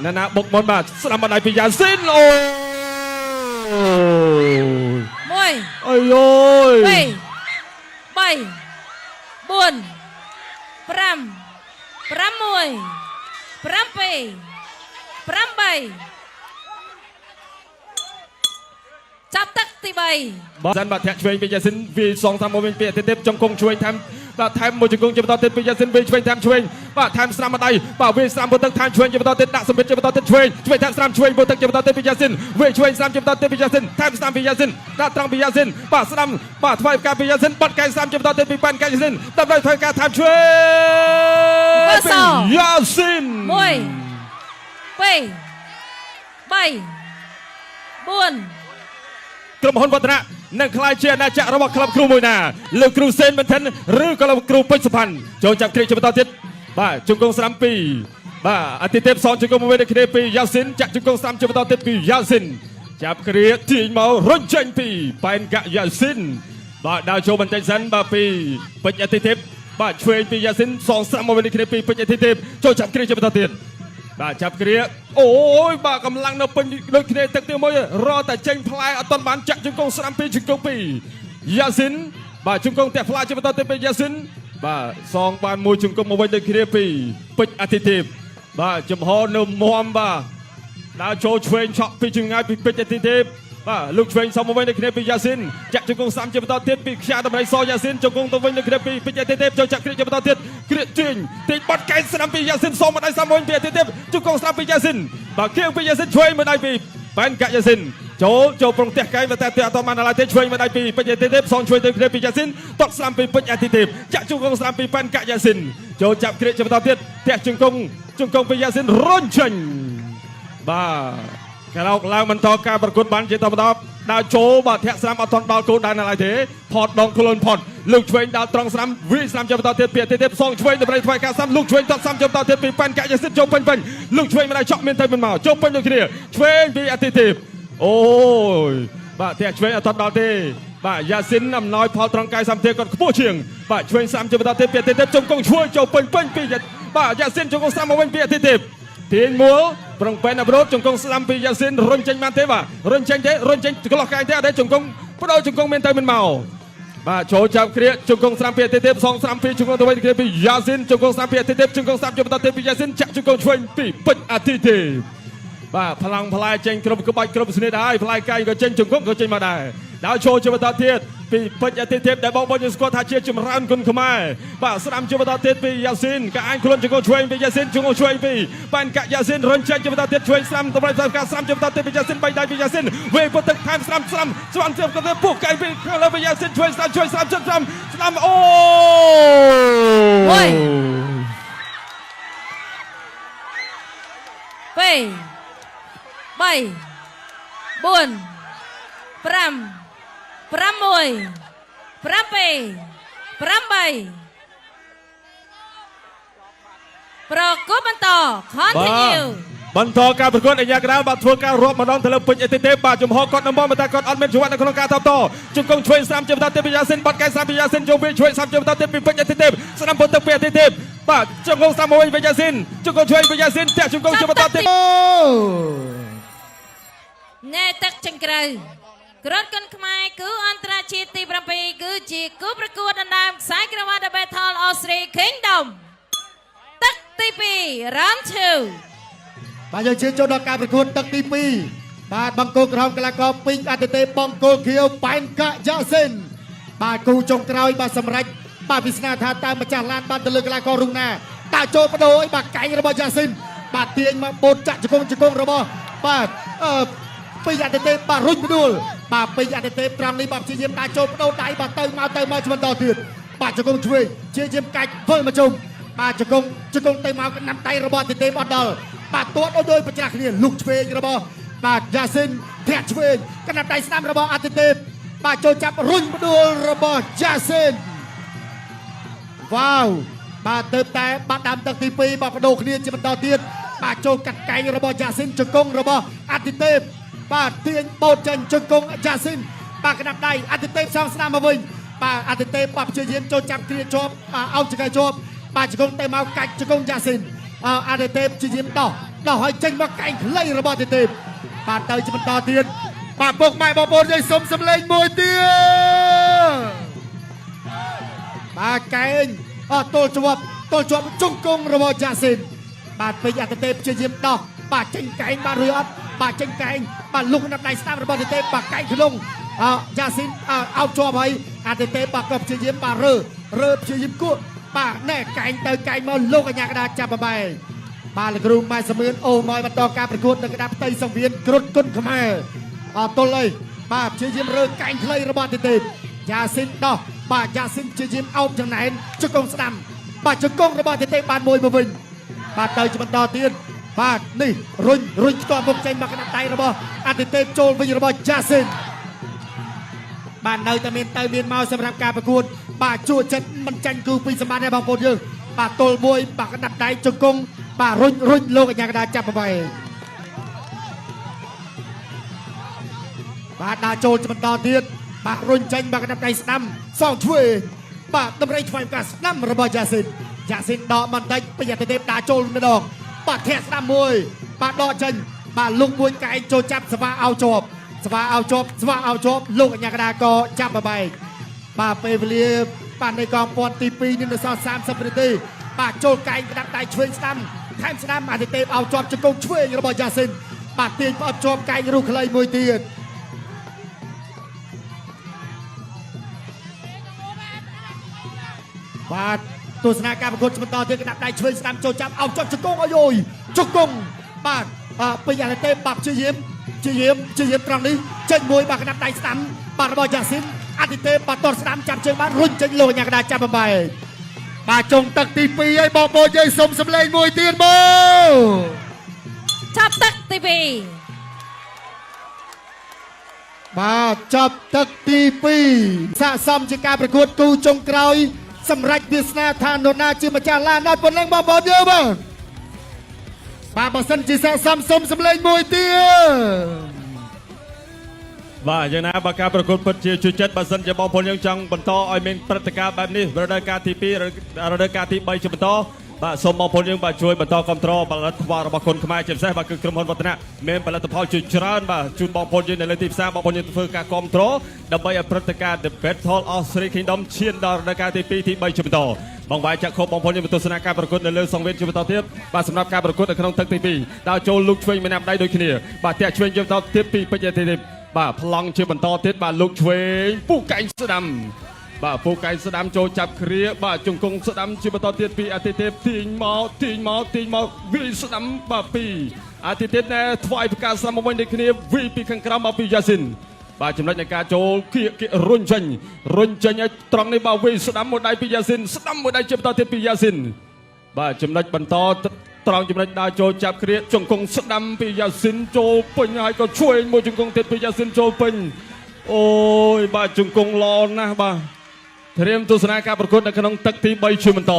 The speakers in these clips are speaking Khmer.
ណាណាបុកមុនបាទស្ដាំបណ្ដៃពីយ៉ាស៊ីនអូ 1 អើយអូយ 2 3 4 5 6 7 8ចាប់ទឹកទី3 បាទសិនបាទធាក់ឆ្វេងពីយ៉ាស៊ីនវាយសងតាមមកវិញពីអតិថិចង្គង់ឆ្វេងថែមបាទថែមមួយជង្គង់ជាបន្តទៀតពីយ៉ាស៊ីនវាយឆ្វេងថែមឆ្វេងបាទថែមស្រាំម្ដាយបាទវាយស្រាំពុទឹកថែមឆ្វេងជាបន្តទៀតដាក់សម្បិតជាបន្តទៀតឆ្វេងឆ្វេងថែមស្រាំឆ្វេងពុទឹកជាបន្តទៀតពីយ៉ាស៊ីនវាយឆ្វេងស្រាំជាបន្តទៀតពីយ៉ាស៊ីនថែមស្រាំពីយ៉ាស៊ីនដាក់ត្រង់ពីយ៉ាស៊ីនបាទស្រាំបាទថ្វាយការពីយ៉ាស៊ីនបាត់កែស្រាំជាបន្តទៀតពីប៉ាន់កែយ៉ាស៊ីនដើម្បីធ្វើការថែមឆ្វេងពីយ៉ាស៊ីន 1 2 3 4 ក្រុមហ៊ុនវឌ្ឍនៈនឹងក្លាយជាអាណាចក្ររបស់ក្លឹបគ្រូមួយណាលោកគ្រូសេនបន្ថិនឬក៏លោកគ្រូពេជ្រសុផាន់ចូលចាប់គ្រាជាបន្តទៀតបាទជង្គង់ស្រាំពីរបាទអតិទេពសងជង្គង់មួយដូចគ្នាពីយ៉ាស៊ីនចាក់ជង្គង់ស្រាំជាបន្តទៀតពីយ៉ាស៊ីនចាប់គ្រាទាញមករុញចេញពីប៉ែនកាក់យ៉ាស៊ីនបាទដើរចូលបន្តិចសិនបាទពីពេជ្រអតិទេពបាទឆ្វេងពីយ៉ាស៊ីនសងស្រាំមកវិញដូចគ្នាពីពេជ្រអតិទេពចូលចាប់គ្រាជាបន្តទៀត បាទចាប់គ្រាអូយបាទកម្លាំងនៅពេញដូចគ្នាទឹកទីមួយរតែចេញផ្លែអត់ទាន់បានចាក់ជង្គង់ស្រាំពីរជង្គង់ពីរយ៉ាស៊ីនបាទជង្គង់ផ្ទះផ្លាជាបន្តទៅពីយ៉ាស៊ីនបាទសងបានមួយជង្គង់មកវិញដូចគ្នាពីពេជ្រអធិទេពបាទចំហនៅមមបាទដើរចូលឆ្វេងឆក់ពីចម្ងាយពីពេជ្រអធិទេពបាទលោកឆ្វេងសំមកវិញដូចគ្នាពីយ៉ាស៊ីនចាក់ជង្គង់ស្រាំជាបន្តទៀតពីខ្យាតម្រៃសយ៉ាស៊ីនជង្គង់ទៅវិញដូចគ្នាពីពេជ្រអធិទេពចូលចាក់គ្រាជាបន្តទៀតគ្រាទាញទាញបាត់កែងស្រាំពីយ៉ាស៊ីនសមមកដៃស្រាំវិញពីអធិទេពជង្គង់ស្រាំពីយ៉ាស៊ីនបាទគៀងពីយ៉ាស៊ីនឆ្វេងមកដៃពីបែនកាក់យ៉ាស៊ីនចូលចូលប្រុងផ្ទះកែងតែតែអត់បានឡើយទេឆ្វេងមកដៃពីពេជ្រអធិទេពសងឆ្វេងទៅគ្នាពីយ៉ាស៊ីនតក់ស្រាំពីពេជ្រអធិទេពចាក់ជង្គង់ស្រាំពីបែនកាក់យ៉ាស៊ីនចូលចាប់គ្រាជាបន្តទៀតផ្ទះជង្គង់ជង្គង់ពីយ៉ាស៊ីនរុញចេញ បាទក្រោកឡើងបន្តការប្រកួតបានជាតបន្តដើរចូលបាទធាក់ស្រាំអត់ទាន់ដល់គោលដៅនៅឡើយទេផតដងខ្លួនផតលោកឆ្វេងដើរត្រង់ស្រាំវាយស្រាំជាបន្តទៀតពីអតិទេពសងឆ្វេងដើម្បីថ្វាយការស្រាំលោកឆ្វេងតតស្រាំជាបន្តទៀតពីប៉ែនកាយសិទ្ធចូលពេញពេញលោកឆ្វេងមិនได้ចក់មានទៅមិនមកចូលពេញដូចគ្នាឆ្វេងពីអតិទេពអូយបាទធាក់ឆ្វេងអត់ទាន់ដល់ទេបាទយ៉ាស៊ីនអំណោយផលត្រង់កាយសម្ភារគាត់ខ្ពស់ជាងបាទឆ្វេងស្រាំជាបន្តទៀតពីអតិទេពជង្គង់ឆ្វេងចូលពេញពេញពីបាទយ៉ាស៊ីនជង្គង់ស្រាំមកវិញពីអតិទេព ទាញមួលប្រងពេនអបរោតជង្គង់ស្ដាំពីយ៉ាស៊ីនរុញចេញបានទេបាទរុញចេញទេរុញចេញក្លោះកាយទេអត់ទេជង្គង់បដូរជង្គង់មានទៅមិនមកបាទចូលចាប់គ្រាជង្គង់ស្ដាំពីអតិទេពសងស្ដាំពីជង្គង់ទៅវិញគ្រាពីយ៉ាស៊ីនជង្គង់ស្ដាំពីអតិទេពជង្គង់ស្ដាំជាបន្តទៀតពីយ៉ាស៊ីនចាក់ជង្គង់ឆ្វេងពីពេជ្រអតិទេពបាទផ្លាំងផ្លែចេញគ្រប់ក្បាច់គ្រប់ស្និតហើយផ្លែកាយក៏ចេញជង្គង់ក៏ចេញមកដែរដល់ចូលជាបន្តទៀតពីពេជ្រអតិទេពដែលបងប្អូនយើងស្គាល់ថាជាចម្រើនគុណខ្មែរបាទស្ដាំជាបន្តទៀតពីយ៉ាស៊ីនក៏អាញខ្លួនជង្គង់ឆ្វេងពីយ៉ាស៊ីនជង្គង់ឆ្វេងពីបានកាក់យ៉ាស៊ីនរុញចេញជាបន្តទៀតឆ្វេងស្ដាំតម្រូវការស្ដាំជាបន្តទៀតពីយ៉ាស៊ីនបីដៃពីយ៉ាស៊ីនវេពុតទឹកថែមស្ដាំស្ដាំស្ដាំទៀតក៏ទៅពុះកែងពីខាងលើពីយ៉ាស៊ីនឆ្វេងស្ដាំឆ្វេងស្ដាំស្ដាំស្ដាំអូ 1 2 3 4 5 6 7 8ប្រកួតបន្ត continue បន្តការប្រកួតអាយ៉ាក្រាលបាទធ្វើការរាប់ម្ដងទៅលើពេជ្រអេតិទេបាទចំហគាត់នៅមកតែគាត់អត់មានជីវិតនៅក្នុងការតបតជង្គង់ឆ្វេងស្រាំជាបន្តទៀតពីយ៉ាស៊ីនបាត់កែស្រាំពីយ៉ាស៊ីនជុំវិញឆ្វេងស្រាំជាបន្តទៀតពីពេជ្រអេតិទេស្រាំពុតទឹកពីអេតិទេបាទជង្គង់ស្រាំមួយពីយ៉ាស៊ីនជង្គង់ឆ្វេងពីយ៉ាស៊ីនតាក់ជង្គង់ជាបន្តទៀត អូ ណែទឹកចេញក្រៅក្រុតគុនខ្មែរគឺអន្តរជាតិទី7គឺជាគូប្រកួតដណ្ដើមខ្សែក្រវ៉ាត់ The Battle Australia Kingdom ទឹកទី2 Round 2 បាទយើងឈានចូលដល់ការប្រកួតទឹកទី2បាទបង្គោលក្រហមកីឡាករពីងអតិទេពបង្គោលខៀវប៉ែនកាក់យ៉ាសិនបាទគូចុងក្រោយបាទសម្រេចបាទវាសនាថាតើម្ចាស់ឡានបានទៅលើកីឡាកររុងណាតើចូលបដូរអីបាទកែងរបស់យ៉ាសិនបាទទាញមកបូតចាក់ជង្គង់ជង្គង់របស់បាទអឺពីងអតិទេពបាទរុញផ្ដួលបាទពីងអតិទេពត្រង់នេះបាទព្យាយាមដើរចូលបដូរដៃបាទទៅមកទៅមកជាបន្តទៀតបាទជង្គង់ឆ្វេងព្យាយាមកាច់វិលមកជុំបាទជង្គង់ជង្គង់ទៅមកកណ្ដាំដៃរបស់អតិទេពអត់ដល់ បាទទាត់ឲ្យដោយប្រច្រាស់គ្នាលុកឆ្វេងរបស់បាទយ៉ាស៊ីនធាក់ឆ្វេងកណ្ដាប់ដៃស្ដាំរបស់អតិទេពបាទចូលចាប់រុញផ្ដួលរបស់យ៉ាស៊ីនវ៉ាវបាទទៅតែបាត់ដើមទឹកទី2បាទបដូរគ្នាជាបន្តទៀតបាទចូលកាត់កែងរបស់យ៉ាស៊ីនជង្គង់របស់អតិទេពបាទទាញបោតចេញជង្គង់យ៉ាស៊ីនបាទកណ្ដាប់ដៃអតិទេពសងស្ដាំមកវិញបាទអតិទេពបាទព្យាយាមចូលចាប់គ្រាជាប់បាទអោបចង្កេះជាប់បាទជង្គង់ទៅមកកាច់ជង្គង់យ៉ាស៊ីន អអតិទេពជាយាមដោះ ដោះឲ្យចេញមកកែងខ្លីរបស់ទេទេពបាទទៅជាបន្តទៀតបាទពុកម៉ែបងប្អូនយើងសុំសម្លេងមួយទៀតបាទកែងអត់ទល់ជាប់ទល់ជាប់ជង្គង់របស់យ៉ាស៊ីនបាទពេញអតិទេពព្យាយាមដោះបាទចេញកែងបាទរួយអត់បាទចេញកែងបាទលុកណាប់ដៃស្ដាំរបស់ទេទេពបាទកែងក្នុងអយ៉ាស៊ីនអោបជាប់ហើយអតិទេពបាទក៏ព្យាយាមបាទរើរើព្យាយាមគក់បាទណែកែងទៅកែងមកលោកអញ្ញាកដាចាប់បបែបាទលោកគ្រូម៉ែសមឿនអូមកបន្តការប្រកួតនៅកណ្ដាលផ្ទៃសង្វៀនគ្រុតគុណខ្មែរអត់ទល់អីបាទព្យាយាមរើកែងខ្លីរបស់ទេទេពយ៉ាស៊ីនដោះបាទយ៉ាស៊ីនព្យាយាមអោបចំណែនជង្គង់ស្ដាំបាទជង្គង់របស់ទេទេពបានមួយមកវិញបាទទៅជាបន្តទៀតបាទនេះរុញរុញផ្ទាល់មុខចេញមកកណ្ដាលដៃរបស់អតិទេពចូលវិញរបស់យ៉ាស៊ីនបាទនៅតែមានទៅមានមកសម្រាប់ការប្រកួតបាទជួចិត្តមិនចាញ់គូពីសម្បត្តិទេបងប្អូនយើងបាទទល់មួយបាទកណ្ដាប់ដៃជង្គង់បាទរុញរុញលោកអញ្ញាកដាចាប់បបែបាទដើរចូលជាបន្តទៀតបាទរុញចេញបាទកណ្ដាប់ដៃស្ដាំសងឆ្វេងបាទតម្រៃឆ្វេងការស្ដាំរបស់យ៉ាស៊ីនយ៉ាស៊ីនដកបន្តិចពីអតិទេពដើរចូលម្ដងបាទធាក់ស្ដាំមួយបាទដកចេញបាទលុកមួយកែងចូលចាប់ស្វាអោជាប់ស្វាអោជាប់ស្វាអោជាប់លោកអញ្ញាកដាក៏ចាប់បបែកបាទពេលវេលាបាទនៃកងពាន់ទី2នេះនៅសល់30នាទីបាទចូលកែងក្តាប់ដៃឆ្វេងស្ដាំថែមស្ដាំអតិទេពអោជាប់ជង្គង់ឆ្វេងរបស់យ៉ាស៊ីនបាទទាញផ្អត់ជាប់កែងរុះខ្លីមួយទៀតបាទទស្សនាការប្រកួតបន្តទៀតក្តាប់ដៃឆ្វេងស្ដាំចូលចាប់អោបជាប់ជង្គង់អាយយជង្គង់បាទពេញអតិទេពបាទព្យាយាមព្យាយាមព្យាយាមត្រង់នេះចេញមួយបាទក្តាប់ដៃស្ដាំបាទរបស់យ៉ាស៊ីនអតិទេពបាទតតស្ដាំចាប់ជើងបានរុញចេញលោកអញ្ញាកដាចាប់បំបែកបាទចុងទឹកទី2ហើយបងប្អូនយើងសុំសម្លេងមួយទៀតមក ចាប់ទឹកទី បាទចាប់ទឹកទី2ស័កសមជាការប្រកួតគូចុងក្រោយសម្រាប់វាសនាថានរណាជាម្ចាស់ឡានដល់ប៉ុណ្ណឹងបងប្អូនយើងបាទបាទបើសិនជាស័កសមសុំសម្លេងមួយទៀត បាទយ៉ាងណាបើការប្រកួតពិតជាជួយចិត្តបើសិនជាបងប្អូនយើងចង់បន្តឲ្យមានព្រឹត្តិការណ៍បែបនេះរដូវកាលទី2រដូវកាលទី3ជាបន្តបាទសូមបងប្អូនយើងបាទជួយបន្តគ្រប់គ្រងផលិតផលរបស់គុណខ្មែរជាពិសេសបាទគឺក្រុមហ៊ុនវឌ្ឍនៈមានផលិតផលជាច្រើនបាទជូនបងប្អូនយើងនៅលើទីផ្សារបងប្អូនយើងធ្វើការគ្រប់គ្រងដើម្បីឲ្យព្រឹត្តិការណ៍ The Battle of Three Kingdom ឈានដល់រដូវកាលទី2ទី3ជាបន្តបងបាយចាក់ខោបងប្អូនយើងមកទស្សនាការប្រកួតនៅលើសង្វៀនជាបន្តទៀតបាទសម្រាប់ការប្រកួតនៅក្នុងទឹកទី2ដើរចូលលូកឆ្វេងម្នាក់ដៃដូចគ្នាបាទតាក់ឆ្វេងជាបន្តទៀតពីពេជ្រទេពបាទប្លង់ជាបន្តទៀតបាទលោកឆ្វេងពូកែងស្ដាំបាទពូកែងស្ដាំចូលចាប់គ្រាបាទជង្គង់ស្ដាំជាបន្តទៀតពីអតិទេពទាញមកទាញមកទាញមកវាយស្ដាំបាទពីអតិទេពណែថ្វាយផ្កាស្ដាំមកវិញដូចគ្នាវាយពីខាងក្រោមមកពីយ៉ាស៊ីនបាទចំណុចនៃការចូលគៀកគៀករុញចេញរុញចេញឲ្យត្រង់នេះបាទវាយស្ដាំមួយដៃពីយ៉ាស៊ីនស្ដាំមួយដៃជាបន្តទៀតពីយ៉ាស៊ីនបាទចំណុចបន្តត្រង់ចំណុចដើរចូលចាប់គ្រាជង្គង់ស្ដាំពីយ៉ាស៊ីនចូលពេញហើយក៏ជួយមួយជង្គង់ទៀតពីយ៉ាស៊ីនចូលពេញអូយបាទជង្គង់ល្អណាស់បាទត្រៀមទស្សនាការប្រកួតនៅក្នុងទឹកទី3ជាបន្ត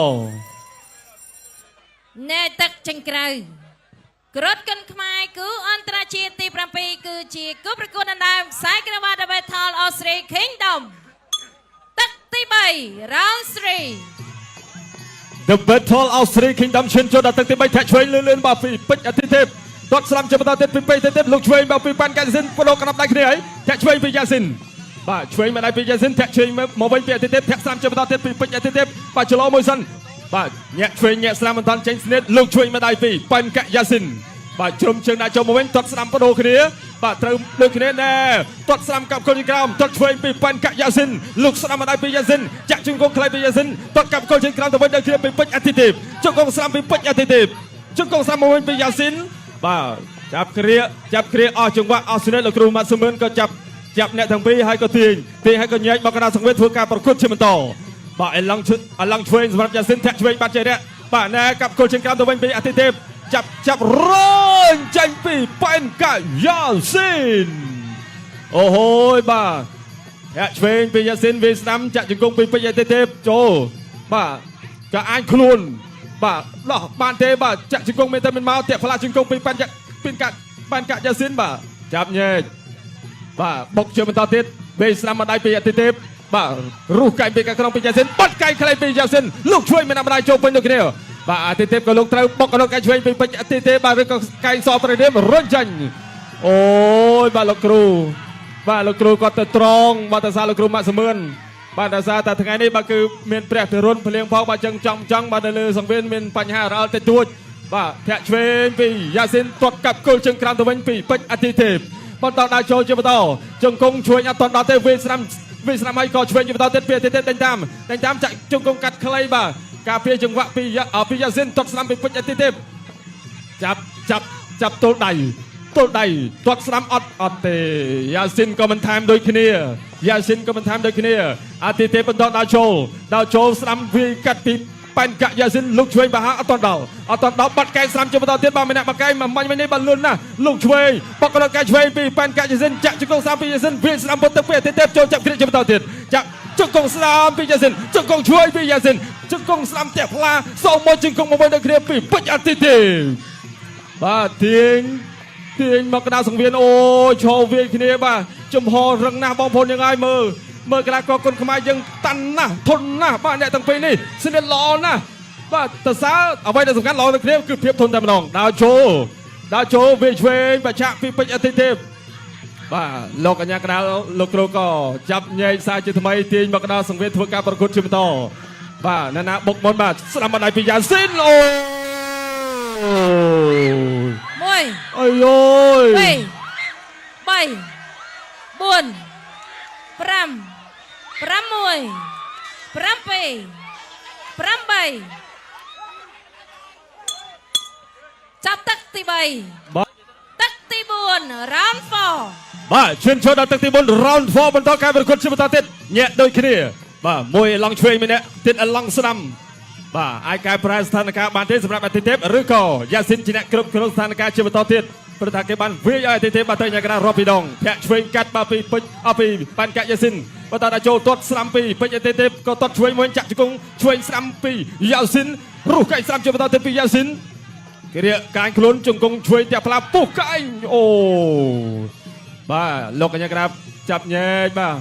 2ណែទឹកចេញក្រៅក្រុតកិនខ្មែរគឺអន្តរជាតិទី7គឺជាគូប្រកួតដណ្ដើមខ្សែក្រវ៉ាត់ The Battle of Three Kingdom ទឹកទី3 Round 3 The Battle of Three Kingdom ឈានចូលដល់ទឹកទី3ធាក់ឆ្វេងលឿនលឿនបាទពីពេជ្រអធិទេពទាត់ស្ដាំជាបន្តទៀតពីពេជ្រអធិទេពលោកឆ្វេងបាទពីប៉ាន់កាស៊ីនបដូរកណ្ដាប់ដៃគ្នាហើយធាក់ឆ្វេងពីយ៉ាស៊ីនបាទឆ្វេងមកដៃពីយ៉ាស៊ីនធាក់ឆ្វេងមកវិញពីអធិទេពធាក់ស្ដាំជាបន្តទៀតពីពេជ្រអធិទេពបាទច្លោមួយសិនបាទញាក់ឆ្វេងញាក់ស្ដាំមិនតាន់ចេញស្នៀតលោកឆ្វេងមកដៃពីប៉ាន់កាយ៉ាស៊ីនបាទជ្រុំជើងដាក់ចូលមកវិញទាត់ស្ដាំបដូរគ្នាបាទត្រូវដូចគ្នាណែទាត់ស្ដាំកាប់កូនជើងក្រោមទាត់ឆ្វេងពីប៉ាន់កាយ៉ាស៊ីនលោកស្ដាំមកដៃពីយ៉ាស៊ីនចាក់ជង្គង់ខ្លៃពីយ៉ាស៊ីនទាត់កាប់កូនជើងក្រោមទៅវិញដូចគ្នាពីពេជ្រអធិទេពជង្គង់ស្ដាំពីពេជ្រអធិទេពជង្គង់ស្ដាំមកវិញពីយ៉ាស៊ីនបាទចាប់គ្រាចាប់គ្រាអស់ចង្វាក់អស់ស្នេហ៍លោកគ្រូម៉ាត់សមឿនក៏ចាប់ចាប់អ្នកទាំងពីរហើយក៏ទាញទាញហើយក៏ញែកមកកណ្ដាលសង្វេគធ្វើការប្រកួតជាបន្តបាទអេឡង់អេឡង់ឆ្វេងសម្រាប់យ៉ាស៊ីនធាក់ឆ្វេងបាត់ចេរៈបាទណែកាប់គល់ជើងក្រោមទៅវិញពីអធិទេពចាប់ចាប់រញចេញពីប៉ែនកាយ៉ាស៊ីនអូហូយបាទធាក់ឆ្វេងពីយ៉ាស៊ីនវាយស្ដាំចាក់ជង្គង់ពីពេជ្រអធិទេពចូលបាទក៏អាចខ្លួនបាទដោះបានទេបាទចាក់ជង្គង់មានតែមិនមកតាក់ផ្លាជង្គង់ពីប៉ែនកាពីកាប៉ែនកាយ៉ាស៊ីនបាទចាប់ញែកបាទបុកជាបន្តទៀតវាយស្ដាំមកដៃពីអធិទេពបាទរុះកែងពីខាងក្នុងពីយ៉ាស៊ីនបាត់កែងខ្លីពីយ៉ាស៊ីនលោកជួយមានអំណាចចូលពេញដូចគ្នា បាទអាទិទេពក៏លោកត្រូវបុកកលោកកែឆ្វេងពីពេជ្រអាទិទេពបាទឬក៏កែងសប្រនាមរុញចាញ់អូយបាទលោកគ្រូបាទលោកគ្រូគាត់ទៅត្រង់បាទតាសាលោកគ្រូម៉ាក់សមឿនបាទតាសាតែថ្ងៃនេះបាទគឺមានព្រះពិរុណភ្លៀងផងបាទចឹងចង់ចង់បាទនៅលើសង្វៀនមានបញ្ហារអល់តិចតួចបាទធាក់ឆ្វេងពីយ៉ាស៊ីនទាត់កាប់គល់ជើងក្រោមទៅវិញពីពេជ្រអាទិទេពបន្តដើរចូលជាបន្តជង្គង់ឆ្វេងអត់ទាន់ដល់ទេវាយស្រាំវាយស្រាំហើយក៏ឆ្វេងជាបន្តទៀតពីអាទិទេពដេញតាមដេញតាមចាក់ជង្គង់កាត់ខ្លីបាទការពារចង្វាក់ពីយ៉ាពីយ៉ាស៊ីនទាត់ស្រាំពីពេជ្រអាទិទេព ចាប់ចាប់ចាប់ទល់ដៃទល់ដៃទាត់ស្ដាំអត់អត់ទេយ៉ាស៊ីនក៏មិនថែមដូចគ្នាយ៉ាស៊ីនក៏មិនថែមដូចគ្នាអាទិទេពបន្តដល់ចូលដល់ចូលស្ដាំវាយកាត់ពីប៉ែនកាក់យ៉ាស៊ីនលុកឆ្វេងបាហាអត់តដល់អត់តដល់បាត់កែស្ដាំជាបន្តទៀតបាទម្នាក់បាត់កែមួយមាញ់មួយនេះបាទលឿនណាស់លុកឆ្វេងបកកដល់កែឆ្វេងពីប៉ែនកាក់យ៉ាស៊ីនចាក់ជង្គង់ស្ដាំពីយ៉ាស៊ីនវាយស្ដាំពុតទឹកពីអាទិទេពចូលចាប់គ្រាជាបន្តទៀតចាក់ជង្គង់ស្ដាំពីយ៉ាស៊ីនជង្គង់ឆ្វេងពីយ៉ាស៊ីនជង្គង់ស្ដាំផ្ទះផ្លាសងមកជង្គង់មកវិញដូចគ្នាពីពេជ្រអាទិទេព បាទទាញទាញមកកណ្ដាលសង្វៀនអូយឈរវាយគ្នាបាទចំហរឹងណាស់បងប្អូនយើងហើយមើលមើលកីឡាករគុនខ្មែរយើងតាន់ណាស់ធន់ណាស់បាទអ្នកទាំងពីរនេះស្និទ្ធល្អណាស់បាទតើសើអ្វីដែលសំខាន់ល្អនៅគ្នាគឺភាពធន់តែម្ដងដើរចូលដើរចូលវាយឆ្វេងបច្ចាក់ពីពេជ្រអតិទេពបាទលោកកញ្ញាកណ្ដាលលោកគ្រូក៏ចាប់ញែកសារជាថ្មីទាញមកកណ្ដាលសង្វៀនធ្វើការប្រកួតជាបន្តបាទណាណាបុកមុនបាទស្ដាំបណ្ដៃពីយ៉ាស៊ីនអូយ 1 អើយអើយ 2 3 4 5 6 7 8ចាប់ទឹកទី3 បាទ ទឹកទី4 round 4 បាទឈានចូលដល់ទឹកទី4 round 4បន្តការប្រកួតជាបន្តទៀតញាក់ដូចគ្នាបាទមួយឡង់ឆ្វេងម្នាក់ទៀតឡង់ស្ដាំបាទអាចកែប្រែស្ថានភាពបានទេសម្រាប់អតិថិជនឬក៏យ៉ាស៊ីនជាអ្នកគ្រប់គ្រងស្ថានភាពជាបន្តទៀតព្រោះថាគេបានវាយឲ្យអតិថិជនបាទទៅញ៉ាកណារាប់ពីដងធាក់ឆ្វេងកាត់បាទពីពេជ្រអស់ពីបានកាក់យ៉ាស៊ីនបន្តដល់ចូលទាត់ស្ដាំពីពេជ្រអតិថិជនក៏ទាត់ឆ្វេងមួយចាក់ជង្គង់ឆ្វេងស្ដាំពីយ៉ាស៊ីនរុះកែស្ដាំជាបន្តទៀតពីយ៉ាស៊ីន គេរៀកកាញ់ខ្លួនជង្គង់ឆ្វេងផ្ទះផ្លាពុះកែងអូបាទលោកកញ្ញាក្រាបចាប់ញែកបាទ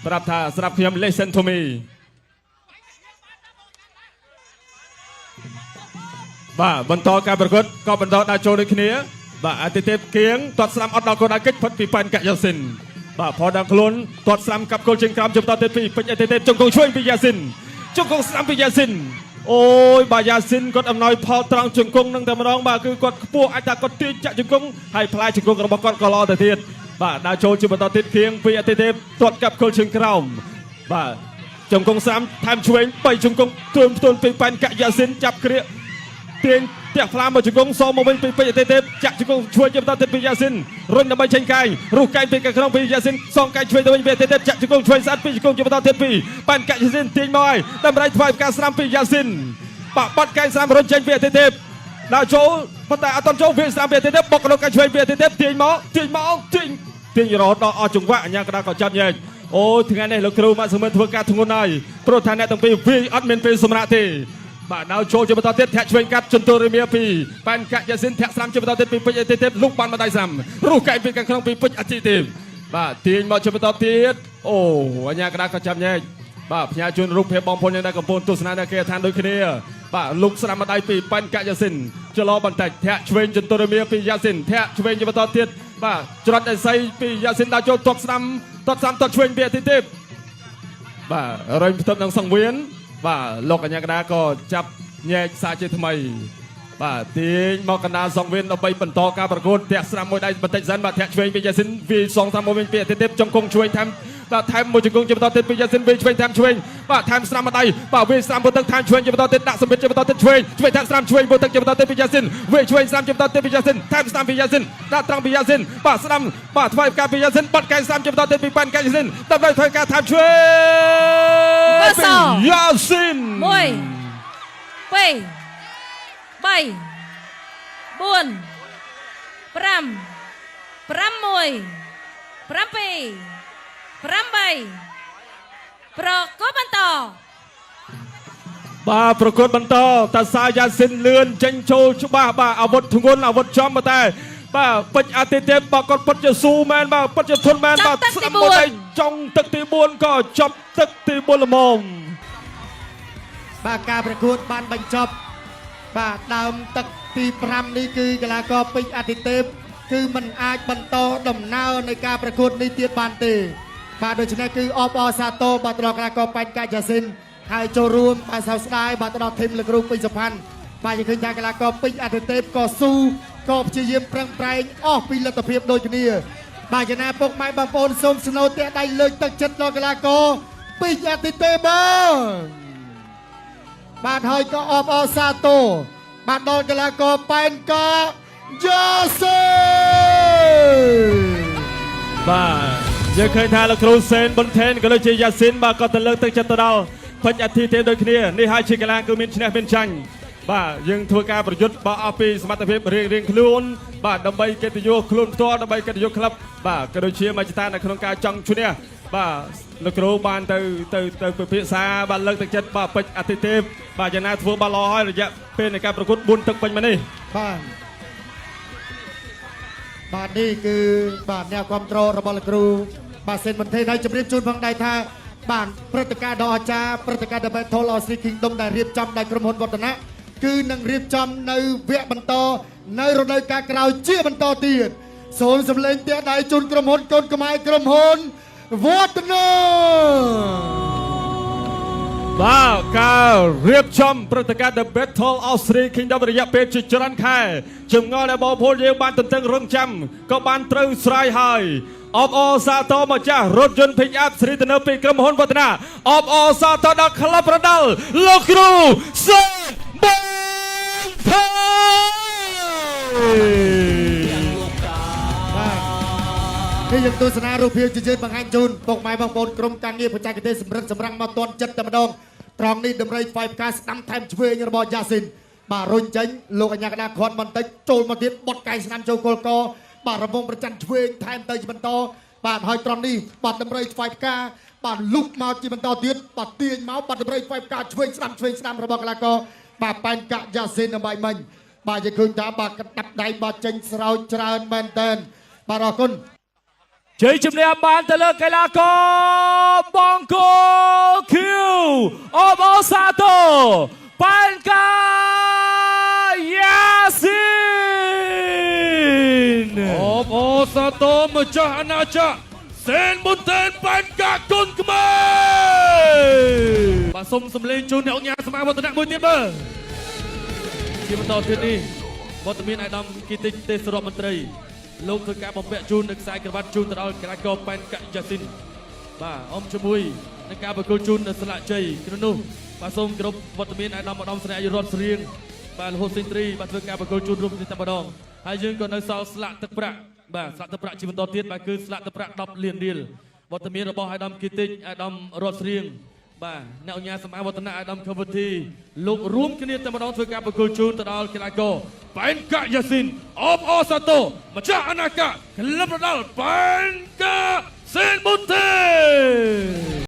ប្រាប់ថាស្រាប់ខ្ញុំ listen to me បាទបន្តការប្រកួតក៏បន្តដើរចូលដូចគ្នាបាទអតិទេពគៀងទាត់ស្ដាំអត់ដល់គោលដៅកិច្ចផុតពីប៉ែនកយ៉ាស៊ីនបាទផដល់ខ្លួនទាត់ស្ដាំកាប់គល់ជើងក្រោមជំតទៀតពីពេជ្រអតិទេពជង្គង់ឆ្វេងពីយ៉ាស៊ីនជង្គង់ស្ដាំពីយ៉ាស៊ីនអូយបាទយ៉ាស៊ីនគាត់អំណោយផលត្រង់ជង្គង់នឹងតែម្ដងបាទគឺគាត់ខ្ពស់អាចថាគាត់ទាញចាក់ជង្គង់ហើយផ្លែជង្គង់របស់គាត់ក៏ល្អទៅទៀតបាទដើរចូលជាបន្តទៀតគៀងពីអតិទេពទាត់កាប់គល់ជើងក្រោមបាទជង្គង់ស្ដាំថែមឆ្វេងបីជង្គង់ទួនផ្ទួនពីប៉ែនកយ៉ាស៊ីនចាប់គ្រាក ទាញផ្ទះផ្លាមកជង្គង់សមកវិញពីពេជ្រអតិទេពចាក់ជង្គង់ជួយជាបន្តទៀតពីយ៉ាស៊ីនរុញដើម្បីចេញកាយរុះកាយពីខាងក្នុងពីយ៉ាស៊ីនសងកាយជួយទៅវិញពីអតិទេពចាក់ជង្គង់ជួយស្អាតពីជង្គង់ជាបន្តទៀតពីប៉ែនកាក់យ៉ាស៊ីនទាញមកហើយដើម្បីថ្វាយផ្កាស្រាំពីយ៉ាស៊ីនបាក់បាត់កាយស្រាំរុញចេញពីអតិទេពដល់ចូលប៉ុន្តែអត់តចូលវាស្រាំពីអតិទេពបុកក្នុងកាយឆ្វេងពីអតិទេពទាញមកទាញមកទាញទាញរហូតដល់អស់ចង្វាក់អញ្ញាកដាក៏ចាប់ញែកអូថ្ងៃនេះលោកគ្រូម៉ាក់សមឿនធ្វើការធ្ងន់ហើយព្រោះថាអ្នកទាំងពីរវាយអត់មានពេលសម្រាកទេ បាទដល់ចូលជាបន្តទៀតធាក់ឆ្វេងកាត់ជន្ទរមាពីប៉ែនកាក់យ៉ាស៊ីនធាក់ស្រាំជាបន្តទៀតពីពេជ្រអតិទេពលុកបានម្ដាយស្រាំរុះកែពីខាងក្នុងពីពេជ្រអតិទេពបាទទាញមកជាបន្តទៀតអូអញ្ញាកដាក៏ចាប់ញែកបាទផ្ញើជូនរូបភាពបងប្អូនយើងដែលកំពុងទស្សនានៅគេឋានដូចគ្នាបាទលុកស្រាំម្ដាយពីប៉ែនកាក់យ៉ាស៊ីនចលោបន្តិចធាក់ឆ្វេងជន្ទរមាពីយ៉ាស៊ីនធាក់ឆ្វេងជាបន្តទៀតបាទច្រត់អេសីពីយ៉ាស៊ីនដល់ចូលទាត់ស្រាំទាត់ស្រាំទាត់ឆ្វេងពីអតិទេព បាទរុញផ្ទឹមនឹងសង្វៀនបាទលោកកញ្ញាកដាក៏ចាប់ញែកសាជាថ្មីបាទទាញមកកណ្ដាលសង្វៀនដើម្បីបន្តការប្រកួតធាក់ស្រាំមួយដៃបន្តិចសិនបាទធាក់ឆ្វេងពីយ៉ាស៊ីនវាយសងស្រាំមួយវិញពីអតិទេពចង្គង់ឆ្វេងថែមបាទថែមមួយជង្គង់ជាបន្តទៀតពីយ៉ាស៊ីនវាយឆ្វេងថែមឆ្វេងបាទថែមស្រាំមួយដៃបាទវាយស្រាំមួយទឹកថែមឆ្វេងជាបន្តទៀតដាក់សម្ពាធជាបន្តទៀតឆ្វេងឆ្វេងថែមស្រាំឆ្វេងមួយទឹកជាបន្តទៀតពីយ៉ាស៊ីនវាយឆ្វេងស្រាំជាបន្តទៀតពីយ៉ាស៊ីនថែមស្រាំពីយ៉ាស៊ីនដាក់ត្រង់ពីយ៉ាស៊ីនបាទស្រាំបាទថ្វាយផ្កាពីយ៉ាស៊ីនបាត់កែស្រាំជាបន្តទៀតពីប៉ែនកែយ៉ាស៊ីនដើម្បីធ្វើការថែមឆ្វេង បើស យ៉ាស៊ីន 1 2 3 4 5 6 7 8ប្រកបបន្ត បាទប្រកួតបន្តតាសាយ៉ាស៊ីនលឿនចេញចូលច្បាស់បាទអាវុធធ្ងន់អាវុធចំប៉ុន្តែបាទពេជ្រអតិទេពបាទគាត់ពិតជាស៊ូមែនបាទពិតជាធន់មែនបាទ ចាប់ទឹកទី ស្ដាំមួយដៃចុងទឹកទី4ក៏ចប់ទឹកទី4ល្មម បាទការប្រកួតបានបញ្ចប់ បាទដើមទឹកទី5នេះគឺកីឡាករពេជ្រអតិទេពគឺมันអាចបន្តដំណើរនៃការប្រកួតនេះទៀតបានទេបាទដូច្នេះគឺអបអរសាទរបាទដល់កីឡាករប៉ែនកាយ៉ាស៊ីនហើយចូលរួមបាទសោកស្ដាយបាទដល់ team លោកគ្រូពេជ្រសុផាន់បាទយើងឃើញថាកីឡាករពេជ្រអតិទេពក៏ស៊ូក៏ព្យាយាមប្រឹងប្រែងអស់ពីលទ្ធភាពដូចគ្នាបាទយ៉ាងណាពុកម៉ែបងប្អូនសូមស្នូទះដៃលើកទឹកចិត្តដល់កីឡាករពេជ្រអតិទេពបាទ បាទហើយក៏អបអរសាទរបាទដល់កីឡាករប៉ែនកាយ៉ាសេ បាទយើងឃើញថាលោកគ្រូសេនប៊ុនថេនក៏ដូចជាយ៉ាស៊ីនបាទក៏ទៅលើកទឹកចិត្តទៅដល់ពេជ្រអធិទេពដូចគ្នានេះហើយជាកីឡាគឺមានឈ្នះមានចាញ់បាទយើងធ្វើការប្រយុទ្ធបាទអស់ពីសមត្ថភាពរៀងរៀងខ្លួនបាទដើម្បីកិត្តិយសខ្លួនផ្ទាល់ដើម្បីកិត្តិយសក្លឹបបាទក៏ដូចជាមជ្ឈដ្ឋាននៅក្នុងការចង់ឈ្នះបាទលោកគ្រូបានទៅទៅទៅពិភាក្សាបាទលើកទឹកចិត្តបាទពេជ្រអធិទេពបាទយ៉ាងណាធ្វើបានល្អហើយរយៈពេលនៃការប្រកួត4ទឹកពេញមកនេះ បាទបាទនេះគឺបាទអ្នកគ្រប់គ្រងរបស់លោកគ្រូបាទសេនបន្ថេនហើយជម្រាបជូនផងដែរថាបាទព្រឹត្តិការណ៍ដ៏អស្ចារ្យព្រឹត្តិការណ៍ The Battle of Three Kingdom ដែលរៀបចំដោយក្រុមហ៊ុនវឌ្ឍនៈគឺនឹងរៀបចំនៅវគ្គបន្តនៅរដូវកាលក្រោយជាបន្តទៀតសូមសម្លេងទះដៃជូនក្រុមហ៊ុនកូនខ្មែរក្រុមហ៊ុនវឌ្ឍនៈ បាទការរៀបចំព្រឹត្តិការណ៍ The Battle of Three Kingdom រយៈពេលជាច្រើនខែចម្ងល់ដែលបងប្អូនយើងបានទន្ទឹងរង់ចាំក៏បានត្រូវស្រាយហើយអបអរសាទរម្ចាស់រថយន្ត Pick Up ស្រីទំនើបពីក្រុមហ៊ុនវឌ្ឍនាអបអរសាទរដល់ក្លឹបប្រដាល់លោកគ្រូសេនប៊ុនថេន បាទនេះយើងទស្សនារូបភាពជាជឿនបង្ហាញជូនពុកម៉ែបងប្អូនក្រុមការងារបច្ចេកទេសសម្រិតសម្រាំងមកទាន់ចិត្តតែម្ដងត្រង់នេះដំរីថ្វាយផ្កាស្ដាំថែមឆ្វេងរបស់យ៉ាស៊ីនបាទរុញចេញលោកអញ្ញាកដាគ្រាន់បន្តិចចូលមកទៀតបត់កែងស្ដាំចូលគល់កបាទរវងប្រច័នឆ្វេងថែមទៅជាបន្តបាទហើយត្រង់នេះបាទដំរីថ្វាយផ្កាបាទលុកមកជាបន្តទៀតបាទទាញមកបាទដំរីថ្វាយផ្កាឆ្វេងស្ដាំឆ្វេងស្ដាំរបស់កីឡាករបាទប៉ែនកាយ៉ាស៊ីនដើម្បីមិញបាទយើងឃើញថាបាទកដាប់ដៃបាទចេញស្រោចច្រើនមែនតើបាទអរគុណ ជ័យជំនះបានទៅលើកីឡាករបង្គោលខៀវអបអរសាទរប៉ែនកាយ៉ាស៊ីន អបអរសាទរម្ចាស់អាណាចក្រសេនប៊ុនតេនប៉ែនកាគុនខ្មែរបាទសូមសម្លេងជូនអ្នកអង្គការសមាវឌ្ឍនៈមួយទៀតមើលជាបន្តទៀតនេះវត្តមានអាយដាមគីតិចទេសរដ្ឋមន្ត្រីលោកធ្វើការបំពាក់ជូននៅខ្សែក្រវ៉ាត់ជូនទៅដល់កីឡាករប៉ែនកាយ៉ាស៊ីនបាទអមជាមួយនឹងការប្រគល់ជូននៅស្លាកជ័យក្នុងនោះបាទសូមគោរពវត្តមានអាយដាមឧត្តមស្នេហ៍រដ្ឋស្រៀងបាទលហូសេងត្រីបាទធ្វើការប្រគល់ជូនរួមគ្នាតែម្ដងហើយយើងក៏នៅសល់ស្លាកទឹកប្រាក់បាទស្លាកទឹកប្រាក់ជាបន្តទៀតបាទគឺស្លាកទឹកប្រាក់10លានរៀលវត្តមានរបស់អាយដាមគីតិចអាយដាមរដ្ឋស្រៀងបាទអ្នកអញ្ញាសមាវឌ្ឍនៈអាយដាមកវិធីលោករួមគ្នាតែម្ដងធ្វើការប្រគល់ជូនទៅដល់កីឡាករប៉ែនកាយ៉ាស៊ីនអបអរសាទរម្ចាស់អាណាចក្រក្លឹបរដាល់ប៉ែនកាសេនប៊ុនទេ